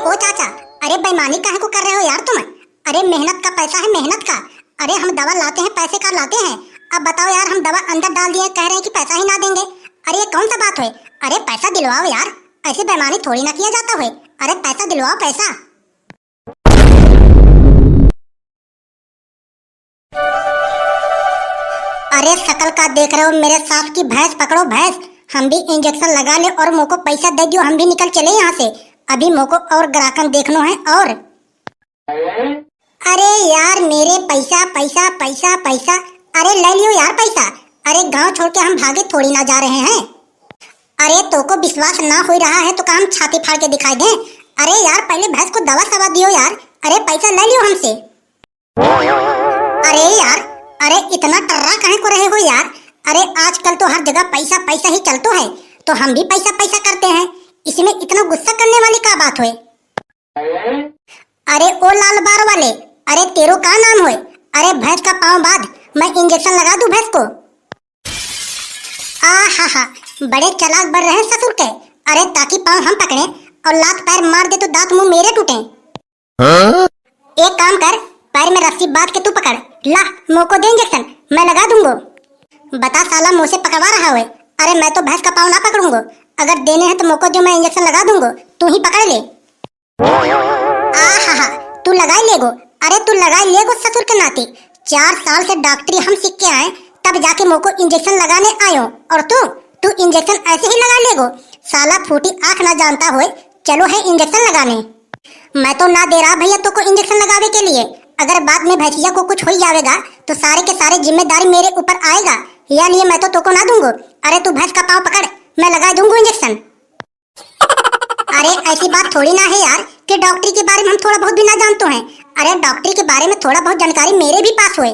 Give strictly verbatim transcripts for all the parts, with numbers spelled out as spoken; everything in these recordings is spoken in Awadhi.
ओ चाचा, अरे बेईमानी काहे को कर रहे हो यार तुम? अरे मेहनत का पैसा है, मेहनत का। अरे हम दवा लाते हैं, पैसे का लाते हैं। अब बताओ यार, हम दवा अंदर डाल दिए, कह रहे हैं कि पैसा ही ना देंगे। अरे ये कौन सा बात हुई? अरे पैसा दिलवाओ यार, ऐसी बेईमानी थोड़ी ना किया जाता हुई। अरे पैसा दिलवाओ, पैसा। अरे शकल का देख रहे हो मेरे सास की? भैंस पकड़ो भैंस, हम भी इंजेक्शन लगा ले और मोको पैसा दे दियो, हम भी निकल चले यहाँ से। अभी मोको और ग्राहकन देखनो है। और अरे यार मेरे पैसा, पैसा, पैसा, पैसा। अरे ले लियो यार पैसा। अरे गांव छोड़ के हम भागे थोड़ी ना जा रहे हैं। अरे तोको विश्वास ना हो रहा है तो का हम छाती फाड़ के दिखाई दें? अरे यार पहले भैंस को दवा सवा दियो यार। अरे पैसा ले लियो हमसे। अरे यार, अरे इतना टर्रा काहे को रहे हो यार? अरे आजकल तो हर जगह पैसा पैसा ही चलतो है, तो हम भी पैसा पैसा करते हैं। इसमें इतना गुस्सा करने वाली का बात होए? अरे ओ लाल बार वाले, अरे तेरो का नाम होए? अरे भैंस का पाँव बांध, मैं इंजेक्शन लगा दूं भैंस को। आ हा हा, बड़े चालाक बन रहे हैं ससुर के। अरे ताकि पाँव हम पकड़े और लात पैर मार दे तो दांत मुंह मेरे टूटे। हाँ? एक काम कर, पैर में रस्सी बांध के तू पकड़। ला, मोको दे इंजेक्शन, मैं लगा दूंगो। बता साला, मुंह से पकड़वा रहा है। अरे मैं तो भैंस का पाँव ना पकड़ूंगो, अगर देने हैं तो मोको दो, मैं इंजेक्शन लगा दूंगो, तू ही पकड़ ले। आ हा हा, तू लगाई लेगो। अरे तू लगाई लेगो ससुर के नाती। चार साल से डॉक्टरी हम सीख के आए, तब जाके मोको इंजेक्शन लगाने आयो। और तू, तू इंजेक्शन ऐसे ही लगा लेगो? साला फूटी आंख ना जानता होए, चलो है इंजेक्शन लगाने। मैं तो ना दे रहा भैया तोको इंजेक्शन लगावे के लिए। अगर बाद में भैंसिया को कुछ हो जावेगा तो सारे के सारे जिम्मेदारी मेरे ऊपर आएगा, या लिए मैं तो तोको ना दूंगो। अरे तू भैंस का पाँव पकड़, मैं लगा दूंगो इंजेक्शन। अरे ऐसी बात थोड़ी ना है यार कि डॉक्टरी के बारे में हम थोड़ा बहुत भी ना जानतो हैं। अरे डॉक्टरी के बारे में थोड़ा बहुत जानकारी मेरे भी पास होए।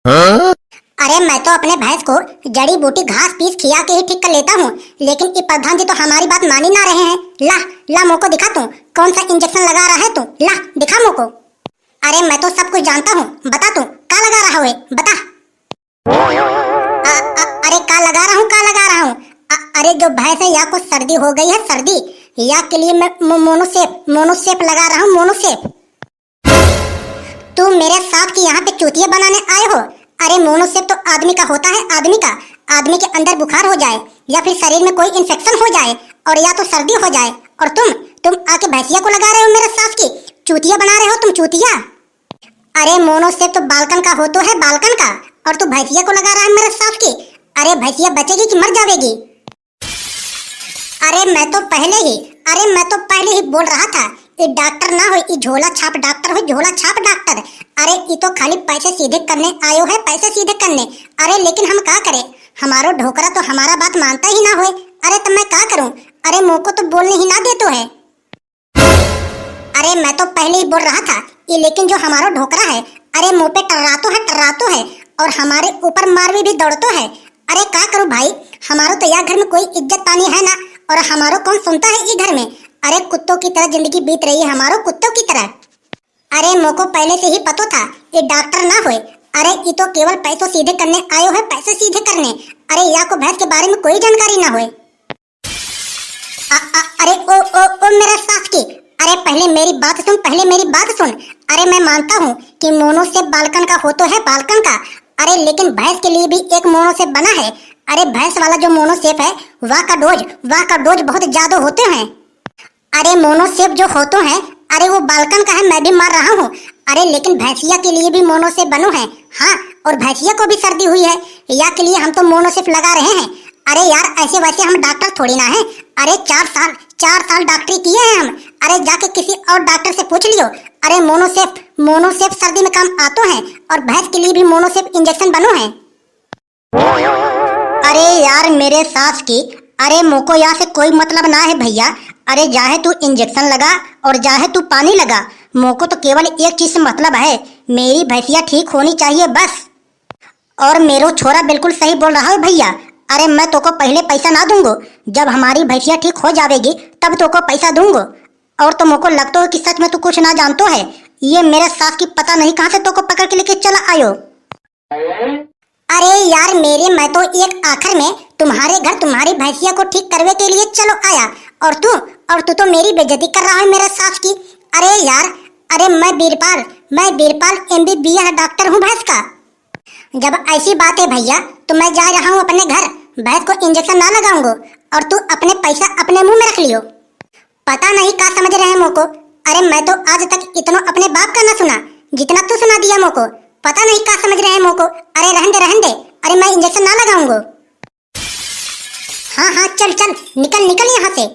हाँ? अरे मैं तो अपने भैंस को जड़ी बूटी घास पीस खिया के ही ठीक कर लेता हूँ, लेकिन ये प्रधान जी तो हमारी बात मानी ना रहे हैं। ला, ला मोको दिखा तू, कौन सा इंजेक्शन लगा रहा है तू, ला दिखा मोको। अरे मैं तो सब कुछ जानता हूँ, बता तू का लगा रहा है, बता। अ-, अ-, अरे का लगा रहा हूँ, का लगा रहा हूँ? अ-, अरे जो भैंस है या को सर्दी हो गई है, सर्दी, या के लिए मैं मो-, मोनोसेप, मोनोसेप लगा रहा हूँ, मोनोसेप। तुम मेरे सास की यहाँ पे चूतिया बनाने आए हो? अरे मोनोसेप तो आदमी का होता है, आदमी का, आदमी के अंदर बुखार हो जाए या फिर शरीर में कोई इन्फेक्शन हो जाए और या तो सर्दी हो जाए, और तुम, तुम आके भैंसिया को लगा रहे हो मेरे सास की, चूतिया बना रहे हो तुम, चूतिया। अरे मोनोसेप तो बालकन का होतो है, बालकन का, और तू भैंसिया को लगा रहा है मेरे सास की। अरे भैंसिया बचेगी कि मर जावेगी? अरे मैं तो पहले ही, अरे मैं तो पहले ही बोल रहा था, ये डॉक्टर ना हो, ये झोला छाप डॉक्टर हो, झोला छाप डॉक्टर। अरे ये तो खाली पैसे सीधे करने आयो है, पैसे सीधे करने। अरे लेकिन हम का करे, हमारो ढोकरा तो हमारा बात मानता ही ना होए। अरे तब मैं का करूं? अरे मोको तो बोलने ही ना देतो है। अरे मैं तो पहले ही बोल रहा था, ये लेकिन जो हमारो ढोकरा है, अरे मुंह पे टर्रातो है, टर्रातो है, और हमारे ऊपर मारवी भी दौड़तो है। अरे का करूं भाई, हमारो तो या घर में कोई इज्जत पानी है ना, और हमारो कौन सुनता है ई घर में। अरे कुत्तों की तरह जिंदगी बीत रही है हमारो, कुत्तों की तरह। अरे मोको पहले से ही पतो था, ये डॉक्टर ना होए। अरे ये तो केवल पैसों सीधे करने आयो है, पैसे सीधे करने। अरे या को भैंस के बारे में कोई जानकारी ना होए। अ-, अ-, अरे ओ, ओ, ओ मेरा सास की, अरे पहले मेरी बात सुन, पहले मेरी बात सुन। अरे मैं मानता हूँ कि मोनोसेप बालकन का होतो है, बालकन का। अरे लेकिन भैंस के लिए भी एक मोनोसेप बना है। अरे भैंस वाला जो मोनोसेप है, वहाँ का डोज, वहाँ का डोज बहुत ज्यादा होते हैं। अरे मोनोसेप जो होतो है, अरे वो बालकन का है, मैं भी मार रहा हूँ। अरे लेकिन भैंसिया के लिए भी मोनोसेप बनो है। हाँ, और भैंसिया को भी सर्दी हुई है, या के लिए हम तो मोनोसेप लगा रहे हैं। अरे यार, ऐसे वैसे हम डॉक्टर थोड़ी ना हैं। अरे चार साल, चार साल डॉक्टरी किए हैं हम। अरे जाके किसी और डॉक्टर से पूछ लियो। अरे मोनोसेप, मोनोसेप सर्दी में काम आतो है, और भैंस के लिए भी मोनोसेप इंजेक्शन बनो है। अरे यार मेरे सास की, अरे मोको या से कोई मतलब ना है भैया। अरे जाहे तू इंजेक्शन लगा और जाहे तू पानी लगा, मोको तो केवल एक चीज से मतलब है, मेरी भैंसिया ठीक होनी चाहिए बस। और मेरो छोरा बिल्कुल सही बोल रहा है भैया। अरे मैं तोको पहले पैसा ना दूंगो, जब हमारी भैंसिया ठीक हो जावेगी तब तोको पैसा दूंगो। और तो मोको लगतो है कि सच में तू कुछ ना जानतो है। ये मेरे सास की पता नहीं कहाँ से तोको पकड़ के लेके चला आयो। अरे यार मेरे, मैं तो एक आखिर में तुम्हारे घर तुम्हारी भैंसिया को ठीक करवे के लिए चलो आया, और तू, और तू तो मेरी बेइज्जती कर रहा है मेरे सास की। अरे यार, अरे मैं बीरपाल, मैं बीरपाल एमबीबीएस डॉक्टर हूँ भैंस का। जब ऐसी बात है भैया, तो मैं जा रहा हूँ अपने घर, भैंस को इंजेक्शन ना लगाऊंगो, और तू अपने पैसा अपने मुंह में रख लियो। पता नहीं का समझ रहे हैं मोको। अरे मैं तो आज तक इतनो अपने बाप का ना सुना, जितना तू सुना दिया मोको। पता नहीं का समझ रहे हैं मोको। अरे रहन दे, रहन दे, अरे मैं इंजेक्शन ना लगाऊंगो। हाँ, हाँ, चल, चल, निकल, निकल यहाँ से।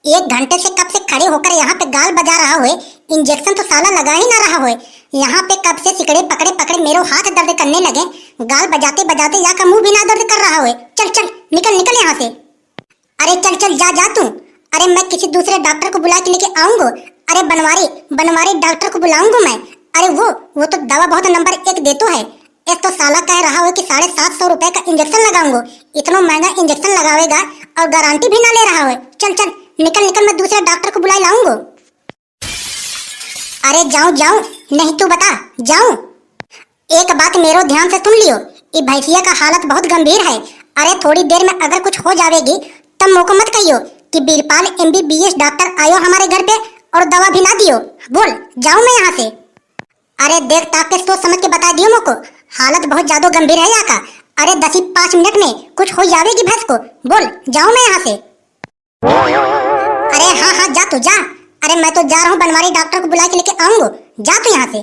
एक घंटे से कब से खड़े होकर यहाँ पे गाल बजा रहा होए, इंजेक्शन तो साला लगा ही ना रहा होए। यहाँ पे कब से सिकड़े पकड़े पकड़े मेरो हाथ दर्द करने लगे, गाल बजाते बजाते या का मुंह भी ना दर्द कर रहा होए। चल, चल, निकल, निकल यहाँ से। अरे चल, चल, जा, जा तू। अरे मैं किसी दूसरे डॉक्टर को बुला के लेके आऊंगो। अरे बनवारी, बनवारी डॉक्टर को बुलाऊंगो मैं। अरे वो, वो तो दवा बहुत नंबर एक देतो है। एक तो साला कह रहा हो कि साढ़े सात सौ रुपए का इंजेक्शन लगाऊंगो, इतना महंगा इंजेक्शन लगावेगा और गारंटी भी ना ले रहा हो। चल, चल, निकल, निकल, मैं दूसरे डॉक्टर को बुला लाऊंगो। अरे जाऊं, जाऊं, नहीं तू बता, जाऊं? एक बात मेरो ध्यान से सुन लियो, ई भैंसिया का हालत बहुत गंभीर है। अरे थोड़ी देर में अगर कुछ हो जावेगी, तब मोको मत कहियो कि बीरपाल एमबीबीएस डॉक्टर आयो हमारे घर पे और दवा भी ना दियो। बोल, जाऊं मैं यहाँ से? अरे देख ताक के सोच समझ के बता दियो मोको, हालत बहुत ज्यादा गंभीर है यहाँ का। अरे दस ही पाँच मिनट में कुछ हो जावेगी भैंस को। बोल, जाऊं मैं यहाँ से? अरे हाँ, हाँ, जा तू जा। अरे मैं तो जा रहा हूँ, बनवारी डॉक्टर को बुला के लेके आऊंगो। जा तू यहाँ से।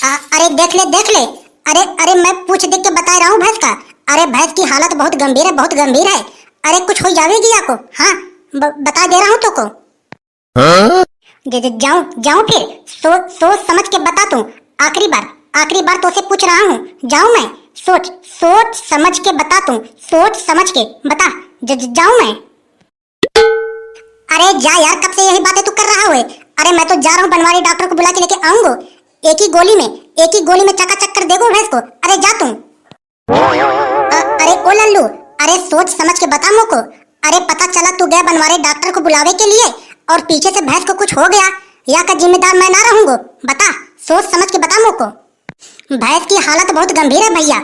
आ, अरे देख ले, देख ले। अरे, अरे मैं पूछ देख के बता रहा हूँ भैंस का। अरे भैंस की हालत बहुत गंभीर है, बहुत गंभीर है। अरे कुछ हो जावेगी आपको। हाँ, ब-, बता दे रहा हूँ तो को। हाँ? ज-, ज-, जाऊं, जाऊं फिर? सो-, सोच समझ के बता तू। आखिरी बार, आखिरी बार तो से पूछ रहा हूँ, जाऊं मैं? सोच, सोच समझ के बता तू, सोच समझ के बता। ज-, ज-, जाऊं मैं? अरे जा यार, कब से यही बातें तू कर रहा है? अरे मैं तो जा रहा हूँ, बनवारी डॉक्टर को बुला के लेके आऊंगो। एक ही गोली में, एक ही गोली में चकाचक कर देगो भैंस को। अरे जा तू। अ-, अरे ओ लल्लू, अरे सोच समझ के बता मोको। अरे पता चला तू गया बनवारी डॉक्टर को बुलावे के लिए और पीछे से भैंस को कुछ हो गया, या का जिम्मेदार मैं ना रहूंगो? बता, सोच समझ के बता मोको। भैंस की हालत बहुत गंभीर है भैया,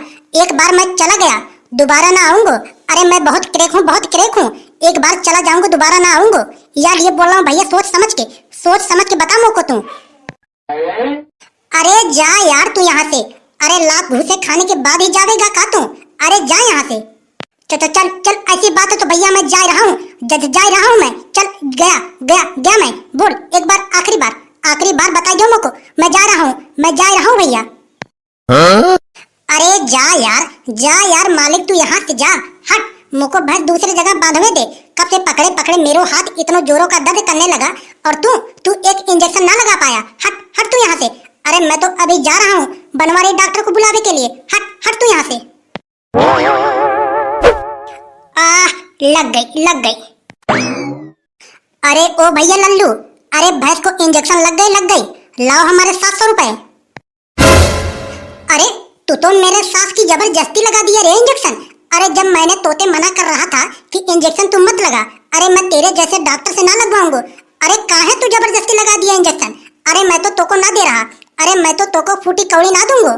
एक बार मैं चला गया, दोबारा ना आऊंगो। अरे मैं बहुत क्रैक हूँ, बहुत क्रैक हूँ, एक बार चला जाऊंगो, दोबारा ना आऊंगो। यार ये बोल रहा हूँ भैया, सोच समझ के, सोच समझ के बता मोको तू। अरे जा यार तू यहाँ से। अरे लात घूसे खाने के बाद ही जावेगा का तू? अरे जा यहाँ से। चल, चल, चल, चल, ऐसी बात है तो भैया मैं जा रहा हूँ, ज-, ज-, जा रहा हूँ मैं। चल, गया, गया, गया मैं। बोल, एक बार, आखिरी बार, आखिरी बार बता दो मोको, मैं जा रहा हूँ, मैं जा रहा हूँ भैया। हाँ? अरे जा यार, जा यार मालिक, तू यहाँ से जा, हट, मोको भैंस दूसरी जगह बांधवे दे। कब से पकड़े पकड़े मेरो हाथ इतनो जोरों का दर्द करने लगा और तू, तू एक इंजेक्शन ना लगा पाया। हट, हट तू यहाँ से। अरे मैं तो अभी जा रहा हूँ बनवारी डॉक्टर को बुलावे के लिए। हट, हट तू यहाँ से। आह, लग गई, लग गई। अरे ओ भैया लल्लू, अरे भैंस को इंजेक्शन लग गई, लग गई, लाओ हमारे सात सौ रुपए। अरे तू तो मेरे सास की जबरदस्ती लगा दिया रे इंजेक्शन। अरे जब मैंने तोते मना कर रहा था कि इंजेक्शन तू मत लगा, अरे मैं तेरे जैसे डॉक्टर से ना लगवाऊंगो। अरे काहे तू जबरदस्ती लगा दिया इंजेक्शन? अरे मैं तो तोको ना दे रहा, अरे मैं तो तोको फूटी कौड़ी ना दूंगो।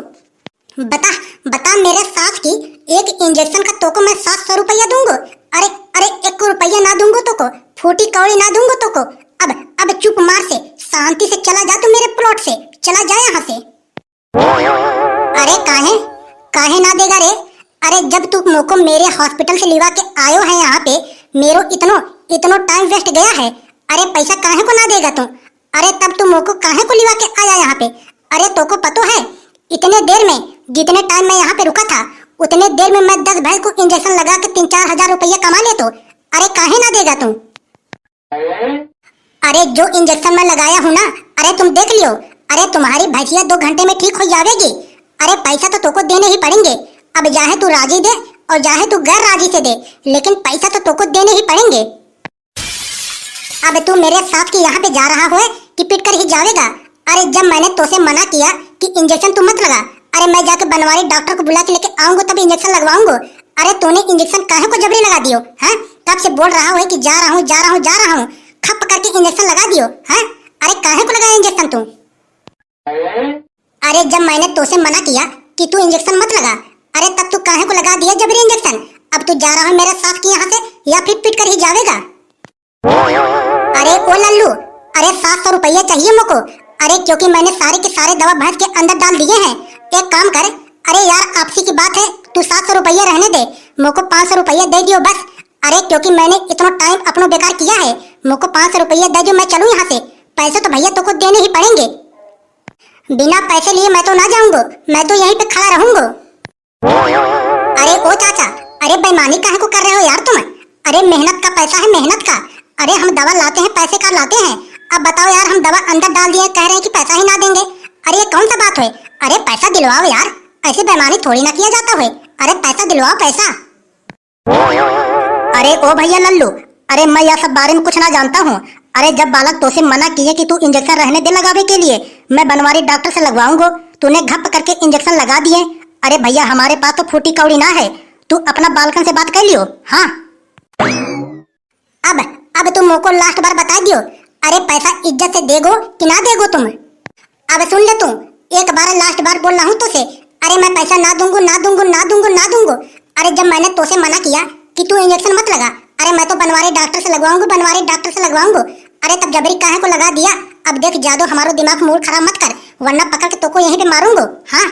बता, बता मेरे सास की, एक इंजेक्शन का तोको मैं सात सौ रुपया दूंगो। अरे, अरे एक रुपया ना दूंगो तोको, फूटी कौड़ी ना दूंगो तोको। अब, अब चुप मार से, शांति से चला जा तू मेरे प्लॉट से, चला जा यहाँ से। अरे काहे, काहे ना देगा रे? अरे जब तू मोको मेरे हॉस्पिटल से लिवा के आयो है यहाँ पे, मेरो इतनो, इतनो टाइम वेस्ट गया है, अरे पैसा काहे को ना देगा तू? अरे तब तू मोको काहे को लिवा के आया यहाँ पे? अरे तोको पतो है, इतने देर में, जितने टाइम मैं यहाँ पे रुका था, उतने देर में मैं दस भैंस को इंजेक्शन लगा के तीन चार हजार रुपया कमा लेतो। अरे काहे ना देगा तू? अरे जो इंजेक्शन मैं लगाया हूँ ना, अरे तुम देख लियो, अरे तुम्हारी भैंसिया दो घंटे में ठीक हो जावेगी। अरे पैसा तो तोको देने ही पड़ेंगे। अब चाहे तू राजी दे और चाहे तू गैर राजी से दे, लेकिन पैसा तो तोको देने ही पड़ेंगे। अब तू मेरे सास की यहाँ पे जा रहा होए कि पीट कर ही जावेगा? अरे जब मैंने तोसे मना किया कि इंजेक्शन तू मत लगा, अरे मैं जाके बनवारी डॉक्टर को बुला के लेके आऊंगो तब इंजेक्शन लगवाऊंगो। अरे तूने इंजेक्शन काहे को जबरी लगा दियो, हैं? कब से बोल रहा होए कि जा रहा हूँ, जा रहा हूँ, जा रहा हूँ, खप करके इंजेक्शन लगा दियो, हैं? अरे काहे को लगाया इंजेक्शन तू? अरे जब मैंने तोसे मना किया कि तू इंजेक्शन मत लगा, अरे तब तू काहे को लगा दिया जबरी इंजेक्शन? अब तू जा रहा है मेरे सास के यहाँ से या फिर पीट कर ही जावेगा? अरे ओ लल्लू, अरे सात सौ रुपया चाहिए मोको। अरे क्योंकि मैंने सारे के सारे दवा भैंस के अंदर डाल दिए हैं। एक काम कर, अरे यार आपसी की बात है, तू सात सौ रुपया रहने दे, मोको पाँच सौ रुपया दे दियो बस। अरे क्योंकि मैंने इतना टाइम अपनो बेकार किया है, मोको पाँच सौ रुपया दे दियो, मैं चलूँ यहाँ से। पैसे तो भैया तोको देने ही पड़ेंगे। बिना पैसे लिए मैं तो ना जाऊंगो, मैं तो यहीं पे खड़ा रहूंगो। अरे ओ चाचा, अरे बेईमानी काहे को कर रहे हो यार तुम? अरे मेहनत का पैसा है, मेहनत का। अरे हम दवा लाते हैं, पैसे का लाते हैं। अब बताओ यार, हम दवा अंदर डाल दिए, कह रहे हैं कि पैसा ही ना देंगे। अरे ये कौन सा बात है? अरे पैसा दिलवाओ यार, ऐसी बेईमानी थोड़ी ना किया जाता है। अरे पैसा दिलवाओ, पैसा। अरे ओ भैया लल्लू, अरे मैं यह सब बारे में कुछ ना जानता हूँ। अरे जब बालक तोसे मना किए कि तू इंजेक्शन रहने दे लगावे के लिए, मैं बनवारी डॉक्टर से लगवाऊंगो, तूने घप करके इंजेक्शन लगा दिए। अरे भैया हमारे पास तो फूटी कौड़ी ना है, तू अपना बालकन से बात कर लियो। हाँ अब, अब तुम मोको लास्ट बार बता दियो, अरे पैसा इज्जत से देगो कि ना देगो तुम? अब सुन ले तू, एक बार लास्ट बार बोल रहा हूँ तो से, अरे मैं पैसा ना दूंगो, ना दूंगो, ना दूंगो, ना दूंगो। अरे जब मैंने तोसे मना किया कि तू इंजेक्शन मत लगा, अरे मैं तो बनवारी डॉक्टर से लगवाऊंगो, बनवारी डॉक्टर से लगवाऊंगो। अरे तब जबरी काहे को लगा दिया? अब देख जादो हमारो दिमाग मूड खराब मत कर, वरना पकड़ के तोको यहीं पे मारूंगो। हाँ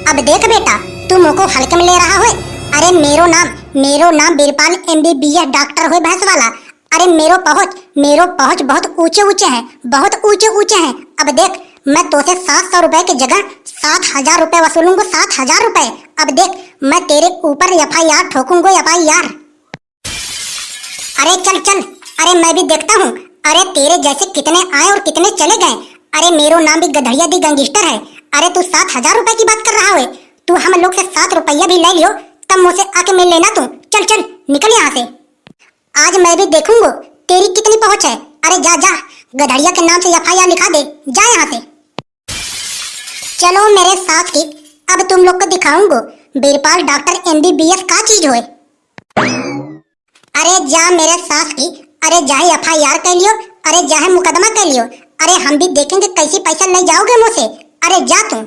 अब देख बेटा, तू मोको हल्के में ले रहा है। अरे मेरो नाम, मेरो नाम बीरपाल एमबीबीएस डॉक्टर है भैंस वाला। अरे मेरो पहुँच, मेरो पहुँच बहुत ऊंचे ऊंचे हैं, बहुत ऊंचे ऊंचे हैं। अब देख, मैं तोसे सात सौ रुपए की जगह सात हजार रुपए वसूलूंगा, सात हजार रुपए। अब देख, मैं तेरे ऊपर एफआईआर ठोकूंगा, एफआईआर। अरे चल चल, अरे मैं भी देखता हूँ। अरे तेरे जैसे कितने आए और कितने चले गए। अरे मेरो नाम भी गधड़िया दी गैंगस्टर है। अरे तू सात हजार रुपए की बात कर रहा है, तू हम लोग से सात रुपया भी ले लियो, तब मुझसे आके मिल लेना तू। चल चल, निकल यहाँ से। आज मैं भी देखूंगो तेरी कितनी पहुंच है। अरे जा जा, गधड़िया के नाम से एफआईआर लिखा दे, जा यहाँ से। चलो मेरे साथ की, अब तुम लोग को दिखाऊंगो बीरपाल डॉक्टर एमबीबीएस का चीज होए। अरे जा मेरे सास की, अरे जाहे एफआईआर कर लियो, अरे जाहे मुकदमा कर लियो। अरे हम भी देखेंगे कैसी पैसा ले जाओगे मुझसे। अरे जा तू।